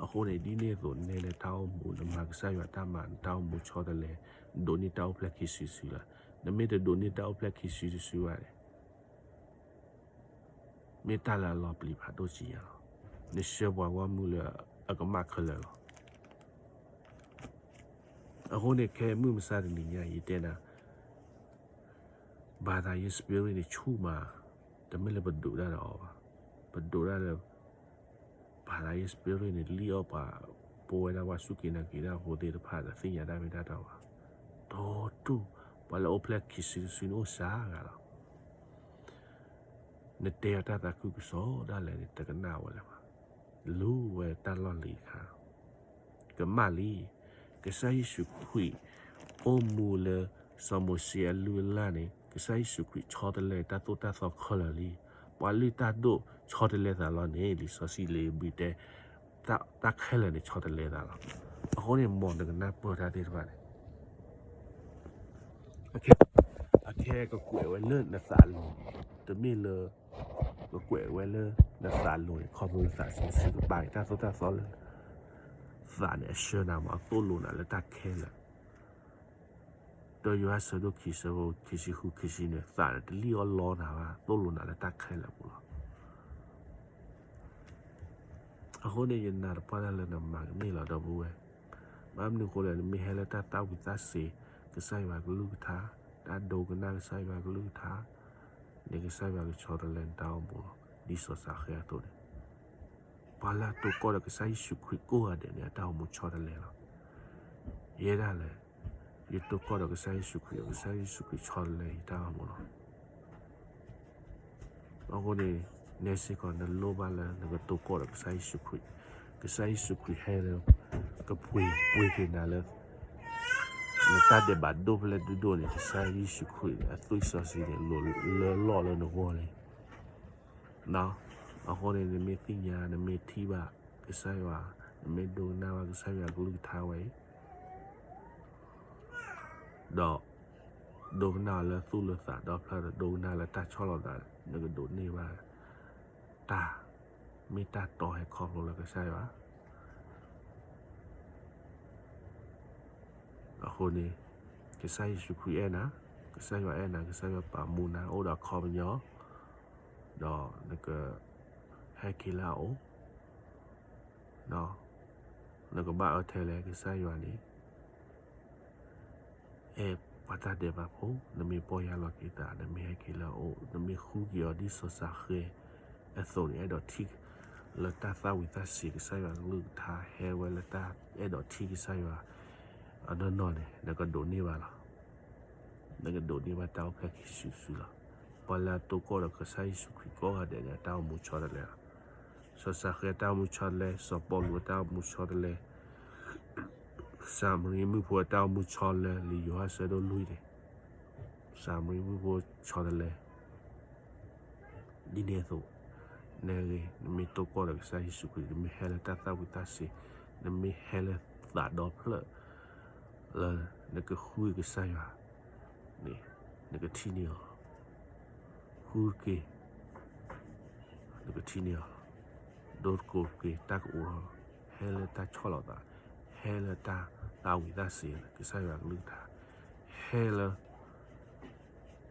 အဃိန့ၣ် ဒ်န့ၣ်အသိးနဲလၢတၢ်အိၣ်မူ နမၤကစၢ်ယွၤတၢ်မၤ နတၢ်အိၣ်မူဆီတလဲ, ဒိးန့ၢ်တၢ်အိၣ်ဖျဲၣ်ခံစုတစုလီၤ. နမ့ၢ်တဒိးန့ၢ်တၢ်အိၣ်ဖျဲၣ်ခံစုတစုဘၣ်န့ၣ် မ့ၢ်တၢ်လၢအလီၤပျံၤဖးဒိၣ်ကံယၤလီၤ. နဆှၢပှၤဂီၢ်မုၢ်လၢအကမၣ်ခဲလၢာ်လီၤ. အဃိန့ၣ် ခဲမုၢ်မဆါတနံၤညါ ယတဲနၤ ဘၣ်သးယဲ spirit န့ၣ် ဆူၣ်မး, တမ့ၢ်လၢပဒိးတၢ်ဒီးအီၤဘၣ်. ပဒိးတၢ်လၢ ဘၣ်သးယဲ spirit န့ၣ် လံၣ်အီၣ်ပှၤ ပဝဲဒၣ်ပှၤစူၢ်က့ၤနာ်က့ၤတၢ်ဖိသ့ၣ်တဖၣ်ဒီး သ့ၣ်ညါတၢ်မ့ၢ်တၢ်တီဘၣ်. ဒီတူၢ် ပှၤလၢအိၣ်ဖျဲၣ်ခံစုတစုန့ၣ်အိၣ်စှၤဂၤလီၤ. နတဲအီၤတၢ်သးခုကစီၣ်ဒၣ်လဲာ်န့ၣ် တကနၣ်ဝဲလၢၤဘၣ်. လူၤဝဲတၢ်လီၢ်လံၤတခါ ကမၣ်လံ. ကစၢ်ယ့ၣ်ၡူးခရံာ် အိၣ်မူလၢ စီၤမိၤၡ့အလုၢ်အလၢ်န့ၣ် ကစၢ်ယ့ၣ်ၡူးခရံာ်ဆီတလဲတၢ်သိၣ်တၢ်သီခဲလၢာ်လံ. ပှၤလုၢ်တၢ်ဒိၣ်ဆီတလဲသးလီၤန့ၣ် လံာ်စီဆှံလံာ်ဘံၣ်တဲ တၢ်ခဲလၢာ်န့ၣ်ဆီတလဲသးလီၤ. အဃိန့ၣ် မ်နကနၢ်ပၢၢ်တၢ်သ့ၣ်တဖၣ်န့ၣ် အခဲကကွဲးဝဲလၢနသးလိၤ, တမ့ၢ်လၢ ကကွဲးဝဲလၢနသးလိၤန့ၣ် ခီဖျိလၢသးစီဆှံကပာ်က့ၤတၢ်သိၣ်တၢ်သီလၢ သးန့ၣ်အဆှၢနၤမး အသိၣ်လိနၤလၢတၢ်ခဲလၢာ်. တၢယိၤဟၣ်ဆၢဒိၣ်ခံဆၢဖိခံဆံဃုခံဆံနွံ သးန့ၣ်တလံၣ်အီၣ်လီနၤဘၣ် သိၣ်လိနၤလၢတၢ်ခဲလၢာ်အပူၤလီၤ. အဃိန့ၣ် ယနာ်သပှၢ်တၢၢ်လၢနမၤကန့ၢ်လီၤ ဒီပုၢ်ဝဲၢ်. ဘၣ်မနုၤအဃိလဲၣ် နမ့ၢ်ဟဲလၢတၢ်သၣ်ဝံၤသၣ်စ့ၤ ကစၢ်ယွၤကလုၢ်ကထါ, တၢ်ဒိကနၣ်ကစၢ်ယွၤကလုၢ်ကထါန့ၣ် ကစၢ်ယွၤကဆီတလဲနတၢ်အိၣ်မူလီၤ. ဒ်စီၤစးဃဲအသိးန့ၣ် ပှၤလၢအတိၢ်ကီၢ်ဒီးကစၢ်ယ့ၣ်ၡူးခရံာ်ကိးဂၤဒဲးန့ၣ် အတၢ်အိၣ်မူဆီတလဲလီၤ. ယဲဒၣ်လဲၣ်, ယတိၢ်ကီၢ်ဒီးကစၢ်ယ့ၣ်ၡူးခရံာ်, ကစၢ်ယ့ၣ်ၡူးခရံာ်ဆီတလဲယတၢ်အိၣ်မူလီၤ. အဃိန့ၣ်, နဲစ့ၢ်ကီးနလိၣ်ဘၣ်လၢနကတိၢ်ကီၢ်ဒီးကစၢ်ယ့ၣ်ၡူးခရံာ်, ကစၢ်ယ့ၣ်ၡူးခရံာ်ဟဲလၢ ကပှ့ၤပှ့ၤက့ၤနၤလၢ နတၢ်ဒဲးဘးဒိၣ်ဖဲလဲၣ်ဒိၣ်ဒိၣ်န့ၣ် ကစၢ်ယ့ၣ်ၡူးခရံာ်န့ၣ် အသွံၣ်စီဆှံန့ၣ် လီၤလၢလီၢ်လၢနဂီၢ်လံ. အဃိန့ၣ် နမ့ၢ်သ့ၣ်ညါ နမ့ၢ်ထံၣ်ဘၣ်ကစၢ်ယွၤ, နမ့ၢ်ဒိကနၣ်ဘၣ်ကစၢ်ယွၤကလုၢ်ကထါဝဲအံၤ ဒီး ဒိကနၣ်အီၤလၢသူၣ်လၢသးဒီဖျၢၣ်ဒီး ဒိကနၣ်လၢတၢ်ဆီၣ်လီၤသး, နကဒိးန့ၢ်ဘၣ် တၢ်မ့ၢ်တၢ်တီဟဲခီဖျိလၢကစၢ်ယွၤ. အဃိန့ၣ် ကစၢ်ယ့ၣ်ၡူးခရံာ်အဲၣ်နၤ, ကစၢ်ယွၤအဲၣ်နၤ, ကစၢ်ယွၤပာ်မူနၤ, အိၣ်ဒီးအခီပညီ, ဒီးနက ဟဲက့ၤလၢအအိၣ် နကဘၣ်အၢထဲလဲၣ် ကစၢ်ယွၤန့ၣ် အဲၣ်ပှၤတၢ်ဒဲးဘးဖိ, နမ့ၢ်ပီၢ်ယၢ်လီၤက့ၤသး, နမ့ၢ်ဟဲက့ၤလၢအအိၣ်, နမ့ၢ်ဃုက့ၤအီၤဒ်စီၤစၤဃဲအသိးန့ၣ် အဲၣ်ဒိးထံၣ်လၢတၢ်သၣ်ဝံၤသၣ်စ့ၤ ကစၢ်ယွၤကလုၢ်ကထါ ဟဲဝဲလၢတၢ်အဲၣ်ဒိးထံၣ်ကစၢ်ယွၤ အနီၢ်နီၢ်န့ၣ် နကဒိးန့ၢ်ဘၣ်လီၤ. နကဒိးန့ၢ်ဘၣ်တၢ်အိၣ်ဖျဲၣ်ခံစုတစုလီၤ. ပှၤလၢအတိၢ်ကီၢ်ဒီးကစၢ်ယ့ၣ်ၡူးခရံာ်ကိးဂၤဒဲးန့ၣ် အတၢ်အိၣ်မူဆီတလဲလီၤ. စီၤစၤဃဲအတၢ်အိၣ်မူဆီတလဲ, စီၤပီလူးအတၢ်အိၣ်မူဆီတလဲ, စၤမရံမုၣ်ဖိအတၢ်အိၣ်မူဆီတလဲ, လံာ်ယိၤဟၣ်ဆၢဒိၣ်လွံၢ်န့ၣ် စၤမရံမုၣ်ဖိဆီတလဲ ဒ်န့ၣ်အသိး, နဂ့ၤ နမ့ၢ်တိၢ်ကီၢ်ဒီးကစၢ်ယ့ၣ်ၡူးခရံာ်, နမ့ၢ်ဟဲလၢတၢ်သၣ်ဝံၤသၣ်စ့ၤ, နမ့ၢ်ဟဲလၢသးဒီဖျၢၣ် လၢနကဃုကစၢ်ယွၤန့ၣ် နကထံၣ်န့ၢ်အီၤ, ဃုတက့ၢ် နကထံၣ်န့ၢ်အီၤ, ဒိတကိးက့ၤတၢ်ကအိၣ်ထီၣ်, ဟဲလၢတၢ်ဆီၣ်လီၤသး, ဟဲလၢတၢ်သၣ်ဝံၤသၣ်စ့ၤ ကစၢ်ယွၤကလုၢ်ကထါ, ဟဲလၢ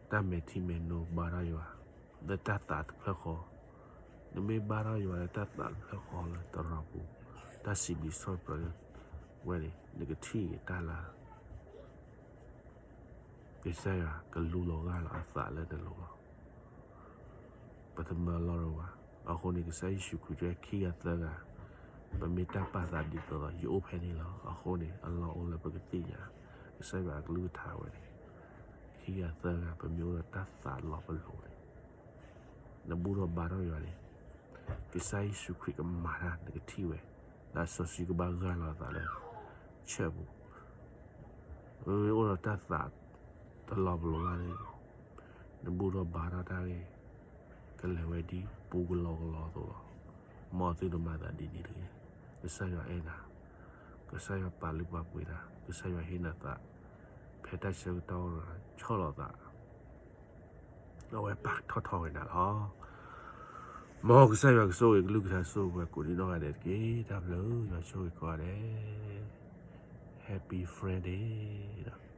တၢ်မဲာ်ထံမဲာ်နိဘါထီၣ်ယွၤ လၢတၢ်သးတဖျၢၣ်ဃီ, နမ့ၢ်ဘါထီၣ်ယွၤလၢတၢ်သးတဖျၢၣ်ဃီလၢသရိာ်ပူၤ, တၢ်စံးဘျုးစံးဖှိၣ်ဝဲန့ၣ် နကထံၣ်က့ၤတၢ်လၢ ကစၢ်ယွၤကလူလီၤဂၢ်လီၤအသးလၢနလိၤလီၤ. ပတမၢလီၤရၢဘၣ်. အဃိန့ၣ် ကစၢ်ယ့ၣ်ၡူးခရံာ်တဲခံဂၤသၢဂၤ, ပမ့ၢ်တၢ်ပာ်သးဒ်သိးသိး ယအိၣ်ဖဲန့ၣ်လီၤ. အဃိန့ၣ် အလီၢ်အိၣ်လၢပကသ့ၣ်ညါ ကစၢ်ယွၤအကလုၢ်ကထါဝဲန့ၣ်, ခံဂၤသၢဂၤ ပမ့ၢ်အိၣ်ဒီးတၢ်သးလီၤပလိာ်န့ၣ် နဘူၣ်ထီၣ်ဘါထီၣ်ယွၤန့ၣ်, ကစၢ်ယ့ၣ်ၡူးခရံာ်ကမၤတၢ်နကထံၣ်ဝဲ, သးစီဆှံကဘၣ်ဂၢ်လီၤအသးလၢ ဆၢပူၤ, မ့ၢ်အိၣ်ဒီးတၢ်သးတလီၤပလိာ်ဘၣ်န့ၣ်, နဘူၣ်ထီၣ်ဘါထီၣ်တၢ်ဂ့ၢ် ကလဲၤဝဲဒ်ပူကလီကလီအသိးလီၤ. မ်သုတမၤသးဒ်န့ၣ်တဂ့ၤ. ကစၢ်ယွၤအဲၣ်နၤ, ကစၢ်ယွၤပာ်လုၢ်ပာ်ပှ့ၤနၤ, ကစၢ်ယွၤဟ့ၣ်နၤသး, ဖဲတၢ်ဆၢကတီၢ်အိၣ်ဒီးဆီၣ်လီၤသး အဝဲပာ်ထီၣ်ထီၣ်ဝဲဒၣ်လီၤ. မ်ကစၢ်ယွၤကဆိၣ်ဂ့ၤကလုၢ်ကထါဆိၣ်ဂ့ၤပှၤကိးဒံးနီၢ်ဂၤဒဲးတက့ၢ်. တၢ်ဘျုးယွၤဆိၣ်ဂ့ၤကိးဂၤဒဲး. Happy Friday ဒီး